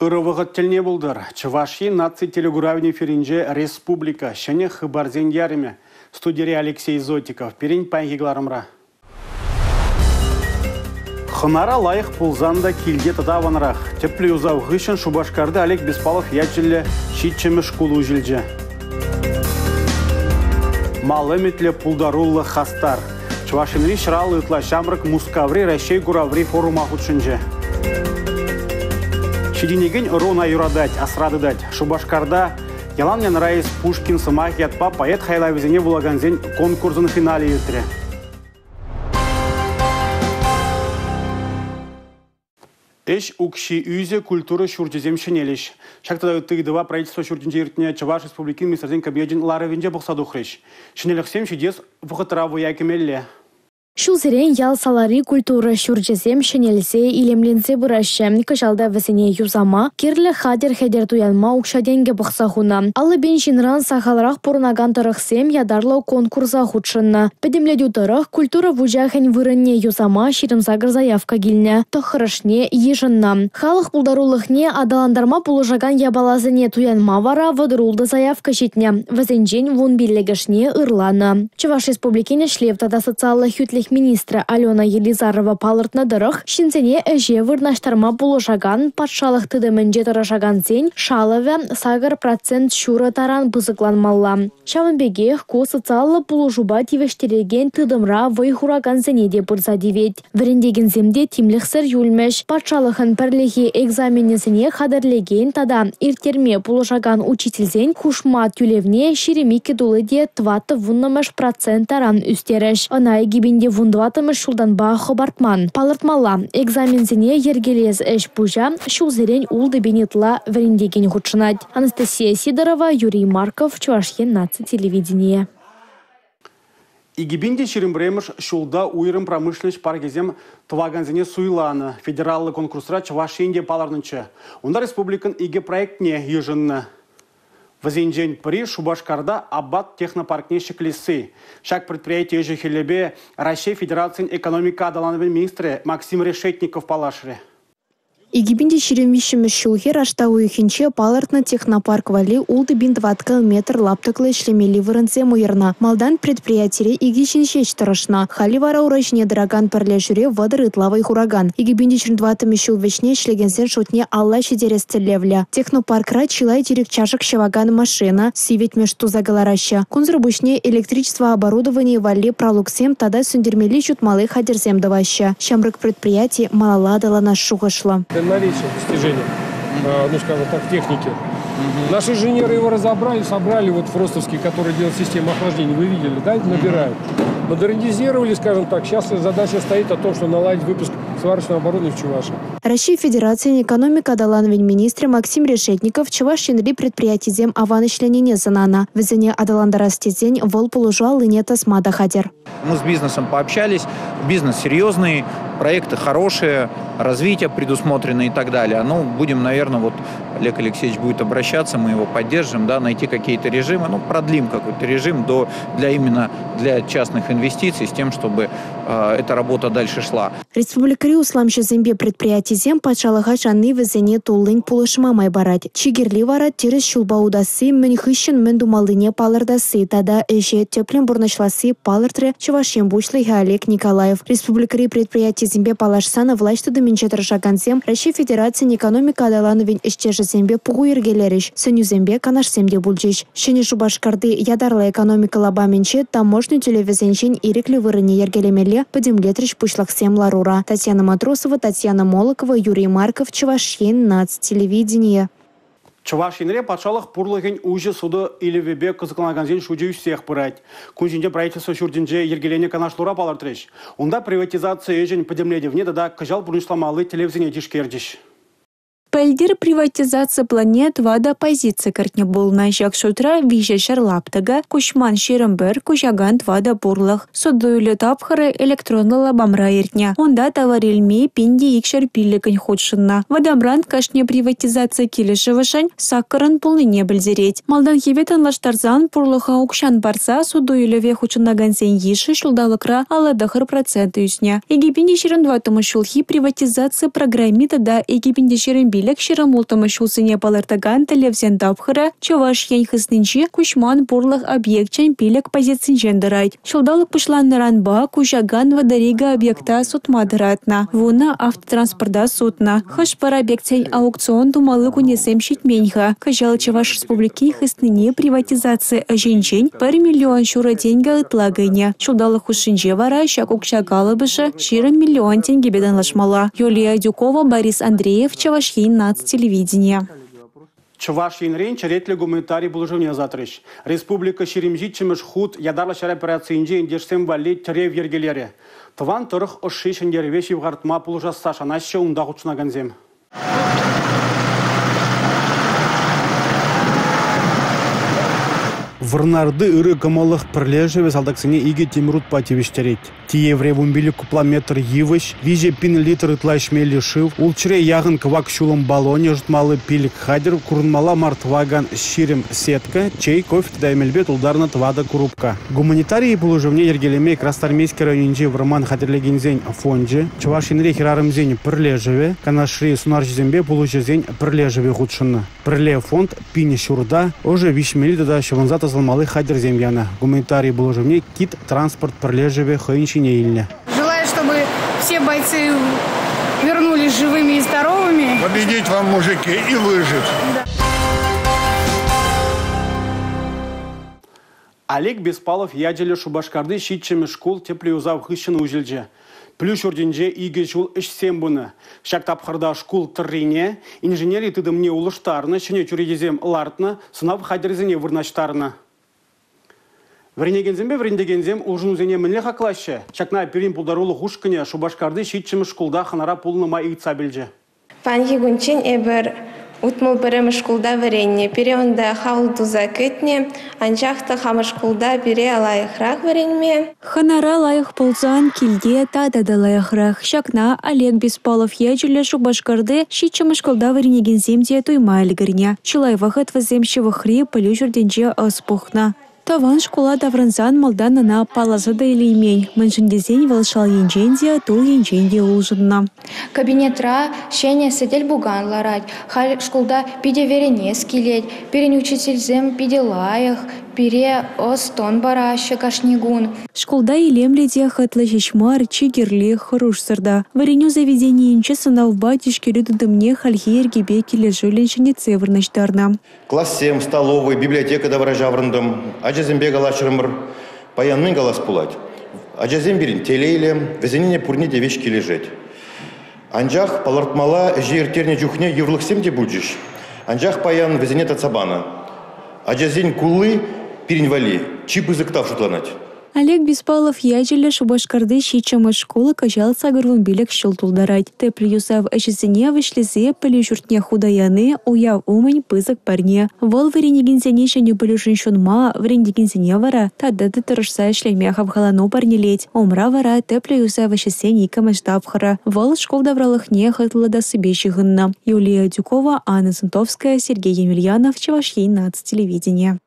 Ырӑ вӑхӑт тӗлне пултӑр. Чӑваш Ен наци телекуравӗн эфирӗнче «Республика. Ҫӗнӗ хыпарсен ярӑмӗ». Студире Алексей Зотиков. Пирӗн паянхи кӑларӑмра. Хӑнара лайӑх пулсан та килте тата аванрах. Тӗплӗ юсав хыҫҫӑн Шупашкарти Олег Беспалов ячӗллӗ 7-мӗш шкул уҫӑлчӗ. Мал ӗмӗтлӗ, пултаруллӑ, хастар. Чӑваш Енри 150 ытла ҫамрӑк Мускаври Раҫҫей кураври форума хутшӑнчӗ. Ҫитӗнекен ӑру ӑна юратать, асра тытать. Шупашкарта «Ялан янра эс Пушкин сӑмах» ятпа поэт хайлавӗсене вулакансен конкурсӑн финалӗ иртрӗ. Ӗҫ укҫи ӳсӗ, культура ҫурчӗсем ҫӗнелӗҫ. Ҫак тата ытти ыйтӑва правительство ҫуртӗнче иртнӗ Чӑваш Республикин Министрсен Кабинечӗн ларӑвӗнче пӑхса тухрӗҫ. Ҫӗнӗлӗхсем ҫитес вӑхӑтра вӑя кӗмелле. Ҫулсерен ял-салари культура ҫурчӗсем ҫӗнелсе, илемленсе пыраҫҫӗ. Кӑҫал та вӗсене юсама, кирлӗ хатӗр-хӗтӗр туянма укҫа-тенкӗ пӑхса хунӑ. 50 пин ҫынран сахалрах пурӑнакан тӑрӑхсем ятарлӑ конкурса хутшӑннӑ. Пӗтӗмлетӳ тӑрӑх, культура вучахӗн вырӑнне юсама 28 заявка килнӗ, тӑххӑрӑшне йышӑннӑ. Халӑх пултарулӑхне аталантарма пулӑшакан япаласене туянма вара 36 заявка ҫитнӗ, вӗсенчен 15-шне ырланӑ. Чӑваш Республикин ӗҫлев тата социаллӑ хӳтлӗх министрӗ Алена Елизарова палӑртнӑ тӑрӑх, ҫынсене ӗҫе вырнаҫтарма пулӑшакан патшалӑх тытӑмӗнче тӑрӑшакансен шалӑвӗ 8 процент ҫурӑ таран пысӑкланмалла. Ҫавӑн пекех ку социаллӑ пулӑшупа тивӗҫтерекен тытӑмра вӑй хуракансене те пырса тивет. Вӗрентекенсем те тимлӗхсӗр юлмӗҫ. Патшалӑхӑн пӗрлехи экзаменӗсене хатӗрлекен тата ирттерме пулӑшакан учительсен хушма тӳлевне 22,4 процент таран ӳстерӗҫ. Ӑна 2014-мӗш ҫултанпа хӑпартман. Палӑртмалла, экзаменсене йӗркелес ӗҫ-пуҫа ҫулсерен 6 пин ытла вӗрентекен хутшӑнать. Анастасия Сидорова, Юрий Марков, Чӑваш Ен наци телевиденийӗ. 2021-мӗш ҫулта уйрӑм промышленноҫ паркӗсем тӑвакансене суйланӑ. Федераллӑ конкурсра Чӑваш Ен те палӑрнӑччӗ. Унта республикӑн икӗ проектне йышӑннӑ. Вӗсенчен пӗри Шупашкарта Аббат технопаркне ҫӗклесси. Ҫак предприяти ӗҫӗ-хӗлӗпе Раҫҫей Федерацийӗн экономика аталанӑвӗн министрӗ Максим Решетников паллашрӗ. 2023-мӗш ҫулхи раштав уйӑхӗнче палӑртнӑ технопарк валли 6 пин тӑваткал метр лаптӑклӑ ӗҫлемелли вырӑнсем уйӑрнӑ. Малтан предприятире икӗ ҫын ҫеҫ тӑрӑшнӑ. Халӗ вара ура ҫине тӑракан пӗрлешӳре 30 ытла вӑй хуракан. 2024-мӗш ҫул вӗҫне ӗҫлекенсен шутне 50 ҫитерес тӗллевлӗ. Технопаркра чылай тирӗк-чашӑк ҫӑвакан машина, сивӗтмӗш туса кӑлараҫҫӗ. Кунсӑр пуҫне электричество оборудованийӗ валли пралуксем тата сӳнтермелли-ҫутмалли хатӗрсем тӑваҫҫӗ. Ҫамрӑк предприяти малалла аталанас шухӑшлӑ. Это новейшее достижение, ну, скажем так, техники. Наши инженеры его разобрали, собрали вот фростовские, которые делают систему охлаждения, вы видели, да, набирают. Модернизировали, скажем так. Сейчас задача стоит о том, что наладить выпуск сварочного оборудования в Чувашии. Раҫҫей Федерацийӗн экономика аталанӑвӗн министрӗ Максим Решетников Чӑваш Енри предприятисем аван ӗҫленине сӑнанӑ. Вӗсене аталантарас тесен вӑл пулӑшу аллине тӑсма та хатӗр. Мы с бизнесом пообщались. Бизнес серьезный, проекты хорошие, развитие предусмотрено и так далее. Ну, будем, наверное, вот Олег Алексеевич будет обращаться, мы его поддержим, да, найти какие-то режимы, ну, продлим какой-то режим до, для именно для частных инвестиций с тем, чтобы эта работа дальше шла. Республикӑри усламҫӑсемпе предприятисем патшалӑха шанни вӗсене туллин пулӑшма май парать. Чи кирли вара тӗрӗс ҫулпа утасси, мӗн хыҫҫӑн мӗн тумаллине палӑртасси тата ӗҫе тӗплӗн пурнӑҫласси палӑртрӗ Чӑваш Ен Пуҫлӑхӗ Олег Николаев. Республикӑри предприятисемпе паллашсан влаҫ тытӑмӗнче тӑрӑшакансем Раҫҫей Федерацийӗн экономика аталанӑвӗн ӗҫтешӗсемпе пуху йӗркелерӗҫ, сӗнӳсемпе канашсем те пулчӗҫ. Ҫӗнӗ Шупашкарти ятарлӑ экономика лапамӗнче таможня тӳлевӗсенчен ирӗклӗ вырӑнне йӗркелемелле пӗтӗмлетрӗҫ пуҫлӑхсем ларура. Татьяна Матросова, Татьяна Молокова, Юрий Марков, Чӑваш Ен наци телевиденийӗ. Чӑваш Енре патшалӑх пурлӑхӗн уҫӑ суту-илӗвӗпе кӑсӑкланакансен шучӗ ӳссех пырать. Кун ҫинчен правительство ҫуртӗнче йӗркеленӗ канашлура палӑртрӗҫ. Унта приватизаци ӗҫӗн пӗтӗмлетӗвне тата кӑҫал пурнӑҫламалли тӗллевсене тишкерчӗҫ. Пӗлтӗр приватизаци планне 4 позици кӗртнӗ пулнӑ. Ҫак шутра 3 ҫӗр лаптӑкӗ, куҫман 21, куҫакан 4 пурлӑх. Суту-илӳ тапхӑрӗ электронлӑ лапамра иртнӗ. Унта тавар илме 1205-ӗн хутшӑннӑ. Вӑтамран кашни приватизаци килӗшӗвӗшӗн 8-ӑн пулнине пӗлтерет. Малтанхипе танлаштарсан пурлӑха укҫан парса суту-илӗве хутшӑнакансен йышӗ ҫулталӑкра 59 процент ӳснӗ. 2024-мӗш ҫулхи приватизаци программи тата 2025 25-26-мӗш ҫулсене палӑртакан тӗллевсен тапхӑрӗ Чӑваш Ен хыснинчи куҫман пурлӑх объекчӗн 5 позицинчен тӑрать. Ҫулталӑк пуҫланнӑранпа куҫакан 32 объекта сутма тӑратнӑ, 10 автотранспорта сутнӑ. Хӑш-пӗр объектсен аукцион тумалли кунӗсем ҫитмен-ха. Кӑҫал Чӑваш Республикин хыснине приватизаци ӗҫӗнчен 1,5 миллион тенкӗ ытла кӗнӗ. Ҫулталӑк хушшинче вара ҫак укҫа калӑпӑшӗ 20 миллион тенкӗпе танлашмалла. Юлия Адюкова, Борис Андреев, Чӑваш Ен наци телевиденийӗ. Чӑваш Енрен черетлӗ гуманитари пулӑшӑвне ӑсатрӗҫ. Республика 27-мӗш хут ятарлӑ ҫар операцийӗнчи ентешсем валли тӗрев йӗркелерӗ. Тӑван тӑрӑх ӑшши ҫӗнтерӗве ҫывхартма пулӑшасса шанаҫҫӗ унта хутшӑнакансем. Вӑрнарти ырӑ кӑмӑллӑх пӗрлешӗвӗ салтаксене икӗ тимӗр утпа тивӗҫтерет. Тиевре 15 кубла метр йывӑҫ, 3 пин литр ытла ӗҫмелли шыв, 600 яхӑн кӑвак ҫулӑм баллонӗ ӑшӑтмалли 5 хатӗр, курӑнмалла мар тӑвакан 20 сетка, чей, кофе тата эмелпе тултарнӑ 4 курупка. Гуманитари пулӑшӑвне йӗркелеме Красноармейски районӗнчи вӑрман хатӗрлекенсен фончӗ, Чӑваш Енри хӗрарӑмсен пӗрлешӗвӗ, Канашри сунарҫӑсемпе пулӑҫӑсен пӗрлешӗвӗ хутшӑннӑ. Пӗрле фонд пин ҫурта, ӑшӑ виҫмелли тата ҫӑвӑнса тасалмалли хатӗрсем янӑ. Гуманитари пулӑшӑвне «Кит» транспорт пӗрлешӗвӗ хӑйӗн ҫине илнӗ. Желаю, чтобы все бойцы вернулись живыми и здоровыми. Победить вам, мужики, и выжить. Да. Олег Беспалов ячӗллӗ Шупашкарти 7-мӗш шкул тӗплӗ юсав хыҫҫӑн уҫӑлчӗ. Пӗлӳ ҫуртӗнче 2 ҫул ӗҫсем пынӑ. Ҫак тапхӑрта шкул тӑррине, инженери тытӑмне улӑштарнӑ, ҫӗнӗ чӳречесем лартнӑ, сӑнав хатӗрӗсене вырнаҫтарнӑ. Вӗренекенсемпе вӗрентекенсем улшӑнусене мӗнле хаклаҫҫӗ? Ҫакна пирӗн пултарулӑх ушкӑнӗ Шупашкарти 7-мӗш шкулта хӑнара пулнӑ май ыйтса пӗлчӗ. Паянхи кунччен эпир 61-мӗш шкулта вӗреннӗ. Пире унта хапӑл туса кӗтнӗ, анчах та хамӑр шкулта пире лайӑхрах вӗренме. Хӑнара лайӑх пулсан килте тата та лайӑхрах. Ҫакна Олег Беспалов ячӗллӗ Шупашкарти 7-мӗш шкулта вӗренекенсем те туйма ӗлкӗрнӗ. Чылай вӑхӑт вӗсем ҫывӑхри пӗлӳ ҫуртӗнче ӑс пухнӑ. Тӑван шкула таврӑнсан малтан ӑна палласа та илеймен, мӗншӗн тесен вӑл шал енчен те, тул енчен те улшӑннӑ. Кабинетра ҫӗнӗ сӗтел-пукан ларать. Халь шкулта питӗ вӗренес килет. Пирӗн учительсем питӗ лайӑх, пире ӑс-тӑн параҫҫӗ кашни кун. Шкулта илемлӗ те хӑтлӑ ҫеҫ мар, чи кирли – хӑрушсӑр та. Вӗренӳ заведенийӗнче сӑнавпа тишкерӳ тытӑмне хальхи йӗркепе килӗшӳллӗн ҫӗнетсе вырнаҫтарнӑ. Классем, столовӑй, библиотека тавра ҫаврӑнтӑм. Ачасемпе калаҫрӑмӑр. Паян мӗн калас пулать? Ачасем пирӗн телейлӗ, вӗсене пурне те веҫ килӗшет. Анчах палӑртмалла ӗҫе ирттернӗ чухне йывӑрлӑхсем те пулчӗҫ. Анчах паян вӗсене татса панӑ. Ачасен кулли пирӗн валли чи пысӑк тав шутланать. Олег Беспалов ячӗллӗ Шупашкарти 7-мӗш шкул кӑҫал 85 ҫул тултарать. Тӗплӗ юсав ӗҫӗсене вӗҫлесе пӗлӳ ҫуртне хута яни уяв умӗн пысӑк парне. Вӑл вӗренекенсене ҫӗнӗ пӗлӳшӗн ҫунма, вӗрентекенсене вара тата та тӑрӑшса ӗҫлеме хавхалану парнелет. Умра вара тӗплӗ юсав ӗҫӗсен иккӗмӗш тапхӑрӗ. Вӑл шкул тавралӑхне хӑтлӑлатассипе ҫыхӑннӑ. Юлия Адюкова, Анна Сантовская, Сергей Емельянов, Чӑваш Ен наци телевиденийӗ.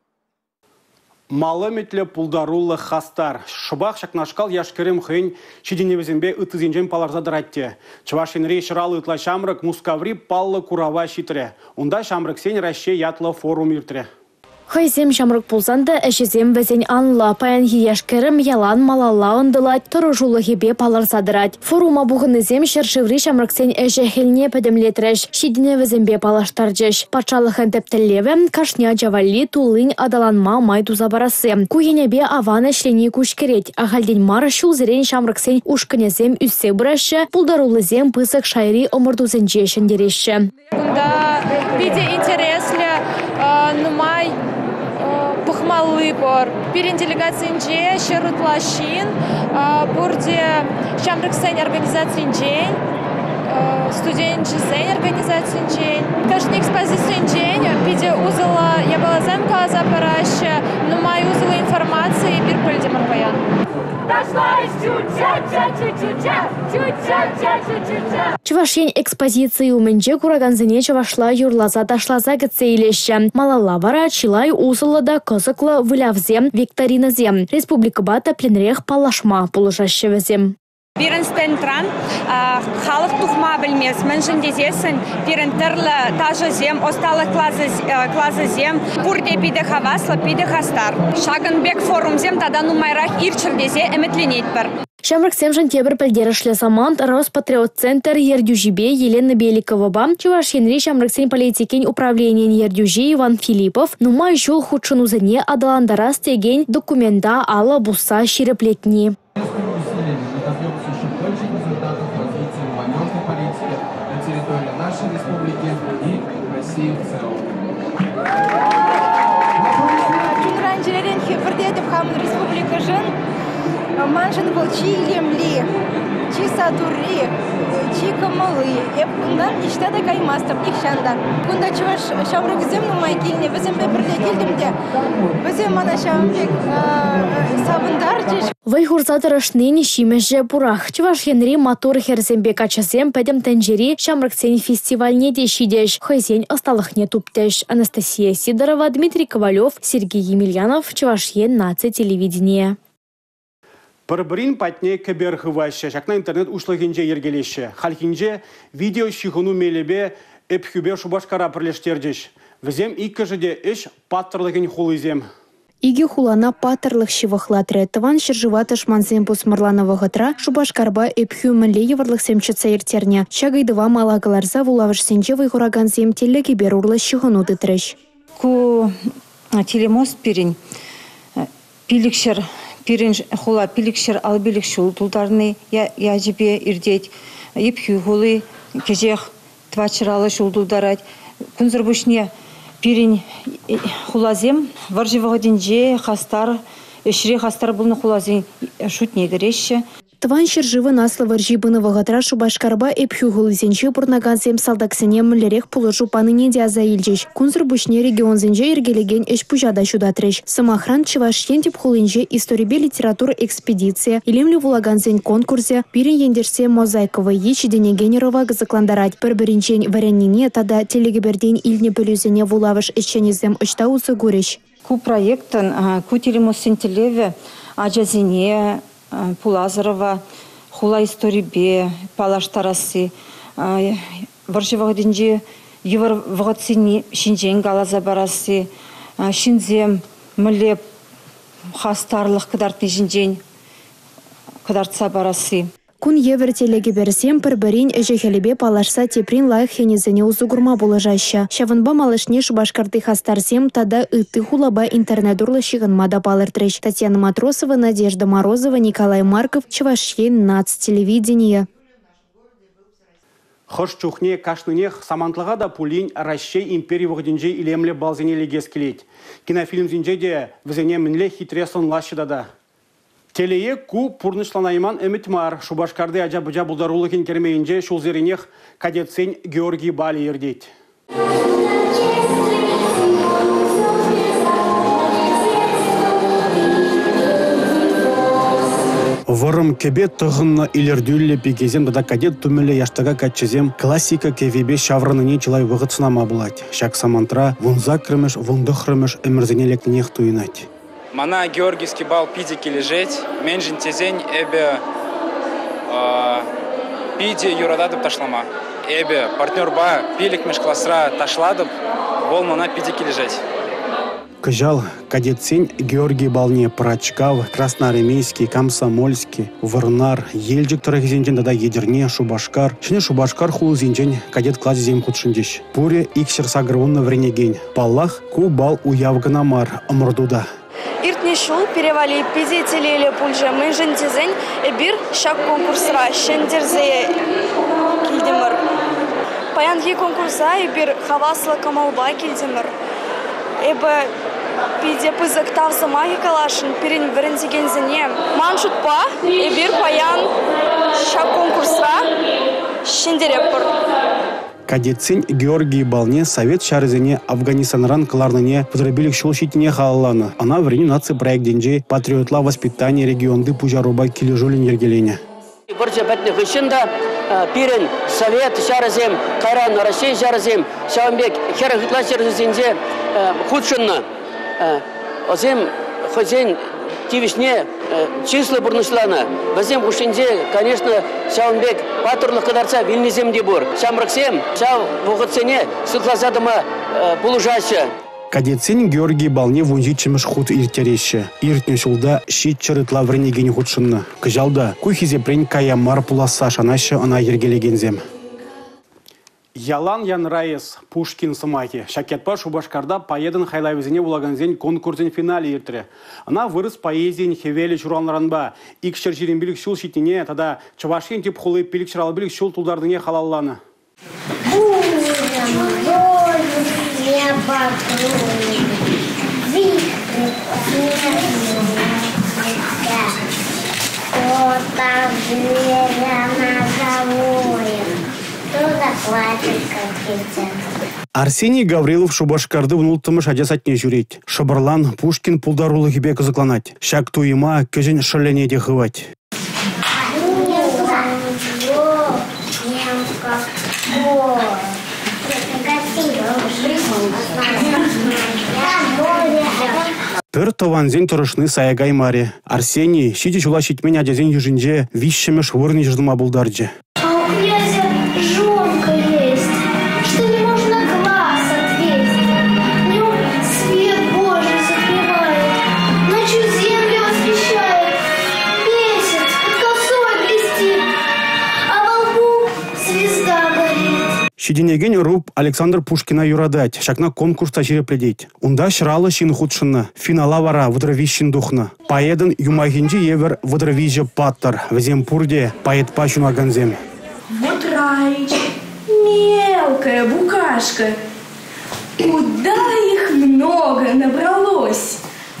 Мал ӗмӗтлӗ, пултаруллӑ, хастар. Шӑпах ҫакнашкал яш-кӗрӗм хӑйӗн ҫитӗнӗвӗсемпе ыттисенчен палӑрса тӑрать те. Чӑваш Енри 150 ытла ҫамрӑк Мускаври паллӑ курава ҫитрӗ. Унта «Ҫамрӑксен Раҫҫей» ятлӑ форум иртрӗ. Хӑйсем ҫамрӑк пулсан та ӗҫӗсем вӗсен анлӑ. Паянхи яш-кӗрӗм ялан малалла ӑнтӑлать, тӑрӑшулӑхӗпе палӑрса тӑрать. Форума пухӑннисем ҫӗршыври ҫамрӑксен ӗҫӗ-хӗлне пӗтӗмлетрӗҫ, ҫитӗнӗвӗсемпе паллаштарчӗҫ. Патшалӑхӑн тӗп тӗллевӗ – кашни ача валли туллин аталанма май туса парасси. Ку енӗпе аван ӗҫлени куҫ кӗрет. Ахальтен мар ҫулсерен ҫамрӑксен ушкӑнӗсем ӳссе пыраҫҫӗ, пултаруллисем пысӑк шайри ӑмӑртусенче ҫӗнтереҫҫӗ. Кунта питӗ интереслӗ, нумай пӑхмалли пур. Пирӗн делегацинче 100 ытла ҫын, пурте ҫамрӑксен организацийӗнчен, студенчӗсен организацийӗнчен. Кашни экспозицинчен питӗ усӑллӑ япаласем каласа параҫҫӗ, нумай усӑллӑ информаци эпир пӗлтӗмӗр паян. Чӑваш Ен экспозицийӗ умӗнче куракансене чӑвашла юрласа-ташласа кӗтсе илеҫҫӗ. Малалла вара чылай усӑллӑ та кӑсӑклӑ вылявсем, викторинӑсем. Республикӑпа тӗплӗнрех паллашма пулӑшаҫҫӗ вӗсем. Пирӗн стендран халӑх тухма пӗлмест, мӗншӗн тесессӗн пирӗн тӗрлӗ ташӑсем, ӑсталӑх класӗсем пурте питӗ хаваслӑ, питӗ хастар. Ҫакӑн пек форумсем тата нумайрах иртчӗр тесе ӗмӗтленетпӗр. Ҫамрӑксемшӗн тепӗр пӗлтерӗшлӗ самант Роспатриотцентр ертӳҫипе Елена Беликовӑпа Чӑваш Енри ҫамрӑксен политикин управленийӗн ертӳҫи Иван Филиппов нумай ҫул хутшӑнусене аталантарас текен документа алӑ пусса ҫирӗплетни. Чунран-чӗререн хӗпӗртетӗп хамӑн республикӑшӑн. Маншӑн вӑл чи илемли, чи сатурри, чи кӑмӑлли. Эп кунтан ниҫта та каймастӑп нихҫан та. Кунта чӑваш ҫамрӑкӗсем нумай килнӗ, вӗсемпе пӗрле килтӗм те вӗсем мана ҫавӑн пек савӑнтарчӗҫ. Вӑй хурса тӑрӑшнин ҫимӗҫӗ пурах. Чӑваш Енри маттур хӗрсемпе каччӑсем пӗтӗм тӗнчери ҫамрӑксен фестивальне те ҫитӗҫ, хӑйсен ӑсталӑхне туптӗҫ. Анастасия Сидорова, Дмитрий Ковалев, Сергей Емельянов, Чӑваш Ен наци телевиденийӗ. Пӗр-пӗрин патне кӗпер хываҫҫӗ. Ҫакна интернет уҫлӑхӗнче йӗркелеҫҫӗ. Хальхинче видео ҫыхӑну мелӗпе Ӗпхӳпе Шупашкара пӗрлештерчӗҫ. Вӗсем иккӗшӗ те ӗҫ паттӑрлӑхӗн хулисем. Икӗ хулана паттӑрлӑх ҫывӑхлатрӗ. Тӑван ҫӗршыва тӑшмансем пусмӑрланӑ вӑхӑтра Шупашкарпа Ӗпхӳ мӗнле йывӑрлӑхсем чӑтса ирттернӗ? Ҫак ыйтӑва мала кӑларса вулавӑшсенче вӑй хуракансем телекӗпер урлӑ ҫыхӑну тытрӗҫ. Ку телемост пирӗн 500 пирӗн хула 555 ҫул тултарни ячӗпе иртет. Ӗпхӳ хули кӗҫех 450 ҫул тултарать. Кунсӑр пуҫне пирӗн хуласем вӑрҫӑ вӑхӑтӗнче хастар, ӗҫре хастар пулнӑ хуласен шутне кӗреҫҫӗ. Тӑван ҫӗршывӑн Аслӑ вӑрҫи пынӑ вӑхӑтра Шупашкарпа Ӗпхӳ хулисенче пурӑнакансем салтаксене мӗнлерех пулӑшу панине те аса илчӗҫ. Кунсӑр пуҫне регионсенче йӗркелекен ӗҫ-пуҫа та ҫутатрӗҫ. Сӑмахран, Чӑваш Ен тӗп хулинче историпе литература экспедицийӗ, илемлӗ вулакансен конкурсӗ, пирӗн ентешсем мозаика вӑййи ҫитӗнекен ӑрӑва кӑсӑклантарать. Пӗр-пӗринчен вӗреннине тата телекӗпертен илнӗ пӗлӳсене вулавӑш ӗҫченӗсем ӑҫта усӑ курӗҫ? Ку проектӑн, ку телемостсен тӗллевӗ ачасене Пуласӑрова хула историпе паллаштарасси, вӑрҫӑ вӑхӑтӗнчи йывӑр вӑхӑтсем ҫинчен каласа парасси, ҫынсем мӗнле хастарлӑх кӑтартни ҫинчен кӑтартса парасси. Кун евӗр телекӗперсем пӗр-пӗрин ӗҫӗ-хӗлӗпе паллашса теприн лайӑх енӗсене усӑ курма пулӑшаҫҫӗ. Ҫавӑнпа малашне Шупашкарти хастарсем тата ытти хулапа интернет урлӑ ҫыхӑнма та палӑртрӗҫ. Татьяна Матросова, Надежда Морозова, Николай Марков, Чӑваш Ен наци телевиденийӗ. Хӑш чухне кашнинех самантлӑха та пулин Раҫҫей импери вӑхӑтӗнчи илемлӗ балсене лекес килет. Кинофильмсенче те вӗсене мӗнле хитре сӑнлаҫҫӗ тата. Телее, ку пурнӑҫланайман ӗмӗт мар. Шупашкарти ача-пӑча пултарулӑхӗн керменӗнче ҫулсеренех кадетсен Георгий балӗ иртет. Вӑрӑм кӗпе тӑхӑннӑ илӗртӳллӗ пикесем тата кадет тумӗллӗ яштака каччӑсем классика кӗввипе ҫаврӑннине чылай вӑхӑт сӑнама пулать. Ҫак самантра 18-мӗш, 19-мӗш ӗмӗрсене лекнӗнех туйӑнать. Мана Георгиевский бал питӗ килӗшет, мӗншӗн тесен эпӗ питӗ юрататӑп ташлама. Эпӗ партнерпа пиллӗкмӗш класра ташлатӑп, вӑл мана питӗ килӗшет. Кӑҫал кадетсен Георги балне Пӑрачкав, Красноармейски, Комсомольски, Вӑрнар, Елчӗк тӑрӑхӗсенчен тата Етӗрне, Шупашкар, Ҫӗнӗ Шупашкар хулисенчен кадет класӗсем хутшӑнчӗҫ. Пурӗ 280 вӗренекен. Паллах, ку бал уяв кӑна мар, ӑмӑрту та. Иртнӗ ҫул пире валли питӗ телейлӗ пулчӗ, мӗншӗн тесен эпир ҫак конкурсра ҫӗнтерсе килтӗмӗр. Паянхи конкурса эпир хаваслӑ кӑмӑлпа килтӗмӗр. Эпӗ питӗ пысӑк тав сӑмахӗ каласшӑн пирӗн вӗрентекенсене. Ман шутпа, эпир паян ҫак конкурсра ҫӗнтеретпӗр. Кадетсен Георгий балне совет ҫарӗсене Афганистанран кӑларнине 35 ҫул ҫитнине халалланӑ. Ӑна Вӗренӳ наци проектӗнчи «Патриотла воспитани» регионти пуҫарупа килӗшӳллӗн йӗркеленӗ. Вӑрҫӑ пӗтнӗ хыҫҫӑн та пирӗн совет ҫарӗсем, кайран Раҫҫей ҫарӗсем ҫавӑн пек 40 ытла ҫӗршывсенче хутшӑннӑ. Вӗсем хӑйсен тивӗҫне чыслӑ пурнӑҫланӑ. Вӗсем хушшинче, конечно, ҫавӑн пек паттӑрлӑх кӑтартса вилнисем те пур. Ҫамрӑксем ҫав вӑхӑтсене сыхласа тӑма пулӑшаҫҫӗ. Кадетсен Георгий балне 17-мӗш хут ирттереҫҫӗ. Иртнӗ ҫулта 700 ытла вӗренекен хутшӑннӑ. Кӑҫал та ку хисепрен кая мар пуласса шанаҫҫӗ ӑна йӗркелекенсем. Ялан янра эс, Пушкин сӑмахӗ. Ҫак ятпа Шупашкарта поэтӑн хайлавӗсене вулакансен конкурсӗн финалӗ иртрӗ. Ӑна вырӑс поэзийӗн хӗвелӗ ҫуралнӑранпа 225 ҫул ҫитнине тата Чӑваш Ен тӗп хули 555 ҫул тултарнине халалланӑ. Буря, волю небо вихры Кто-то зверя назовет, кто заплачет, как дитя. Арсений Гаврилов Шупашкарти 16-мӗш ача садне ҫӳрет. Шӑпӑрлан Пушкин пултарулӑхӗпе кӑсӑкланать. Ҫак туйӑма кӗҫӗн шӑллӗне те хывать. Пӗр тӑвансен тӑрӑшни сая каймарӗ. Арсений 7 ҫула ҫитмен ачасен йышӗнче 3-мӗш вырӑн йышӑнма пултарчӗ. А у князя жонка есть, что не можно глаз отвесть. Днем свет Божий затмевает, ночью землю освещает, месяц под косой блестит, а во лбу звезда горит. Ҫитӗнекен ӑру Александр Пушкина юратать. Ҫакна конкурс та ҫирӗплетет. Унта 150 ҫын хутшӑннӑ. Финала вара 33 тухнӑ. Поэтӑн юмахӗнчи евӗр 33 паттӑр. Вӗсем пурте поэтпа ҫунакансем. Вот Раич, мелкая букашка, куда их много набралось,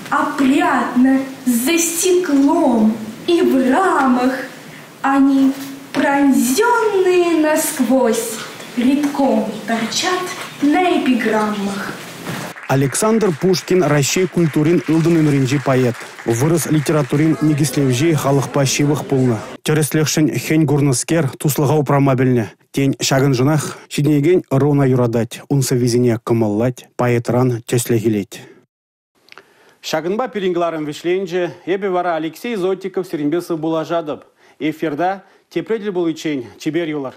опрятно за стеклом и в рамах они пронзенные насквозь рядком торчат на эпиграммах. Александр Пушкин Раҫҫей культурин ылтӑн ӗмӗрӗнчи поэт. Вырӑс литературин никӗслевҫи халӑхпа ҫывӑх пулнӑ. Тӗрӗслӗхшӗн хӗн курнӑскер туслӑха упрама пӗлнӗ. Тен, ҫакӑншӑнах ҫитӗнекен ӑру ӑна юратать, ун сӑввисене кӑмӑллать, поэтран тӗслӗх илет. Ҫакӑнпа пирӗн кӑларӑм вӗҫленчӗ. Эпӗ вара Алексей Зотиков сирӗнпе сывпуллашатӑп. Эфирта тепре тӗл пуличчен чипер юлӑр.